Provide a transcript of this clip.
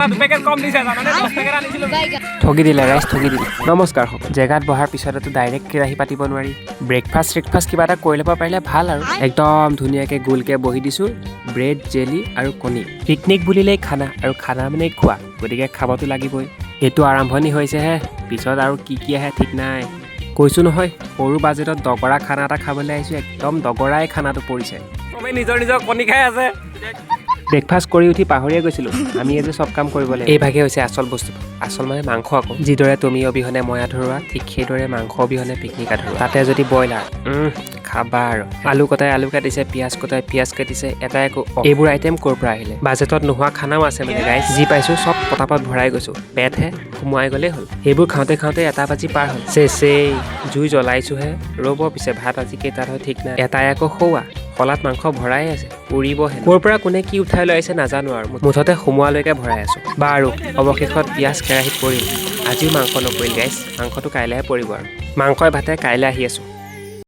2 packet কম দিছে জানানে? 10 packet আনিছিলো। ঠগি দিলে ৰাইজ, ঠগি দিলে। নমস্কাৰ সকলো। জেগাত বহাৰ পিছতেতো ডাইৰেক্ট কেৰাহী পাতিব নোৱাৰি। ব্ৰেকফাষ্ট চেকফাষ্ট কিবা এটা কৰি ল'ব পাৰিলে ভাল আৰু। একদম ধুনীয়াকৈ গোলকৈ বহি দিছোঁ, ব্ৰেড, জেলি আৰু কণী। পিকনিক বুলিলেই খানা আৰু খানা মানেই খোৱা, গতিকে খাবতো লাগিবই। এইটো আৰম্ভণি হৈছেহে, পিছত আৰু কি কি আহে ঠিক নাই। কৈছোঁ নহয়, সৰু বাজেটত দগৰা খানা এটা খাবলৈ আহিছোঁ, একদম দগৰাই খানাটো পৰিছে। চবেই নিজৰ নিজৰ কণী খাই আছে। ব্ৰেকফাষ্ট কৰি উঠি পাহৰিয়ে গৈছিলোঁ আমি যে চব কাম কৰিব লাগে। এইভাগে হৈছে আচল বস্তু, আচল মানে মাংস আকৌ। যিদৰে তুমি অবিহনে মই আধৰুৱা, ঠিক সেইদৰে মাংস অবিহনে পিকনিক আধৰুৱা। তাতে যদি ব্ৰইলাৰ, খাবা আৰু। আলু কটাই আলু কাটিছে, পিঁয়াজ কটাই পিঁয়াজ কাটিছে, এটাই আকৌ এইবোৰ আইটেম ক'ৰ পৰা আহিলে? বাজেটত নোহোৱা খানাও আছে মানে গাইজ। যি পাইছোঁ চব পটাপট ভৰাই গৈছোঁ, পেটহে সোমোৱাই গ'লেই হ'ল। সেইবোৰ খাওঁতে খাওঁতে 1 বাজি পাৰ হ'ল। চেচেই, জুই জ্বলাইছোঁহে, ৰ'ব পিছে ভাত আজি কেইটাত হয় ঠিক নাই। এটাই আকৌ সৌৱা শলাত মাংস ভৰাই আছে, উৰিবহে। ক'ৰ পৰা কোনে কি উঠাই লৈ আহিছে নাজানো আৰু, মুঠতে সোমোৱালৈকে ভৰাই আছোঁ। বাৰু, অৱশেষত পিঁয়াজ কেৰাহীত পৰিল। আজিও মাংস নপৰিল গাইজ, মাংসটো কাইলৈহে পৰিব আৰু। মাংসই ভাতে কাইলৈ আহি আছোঁ।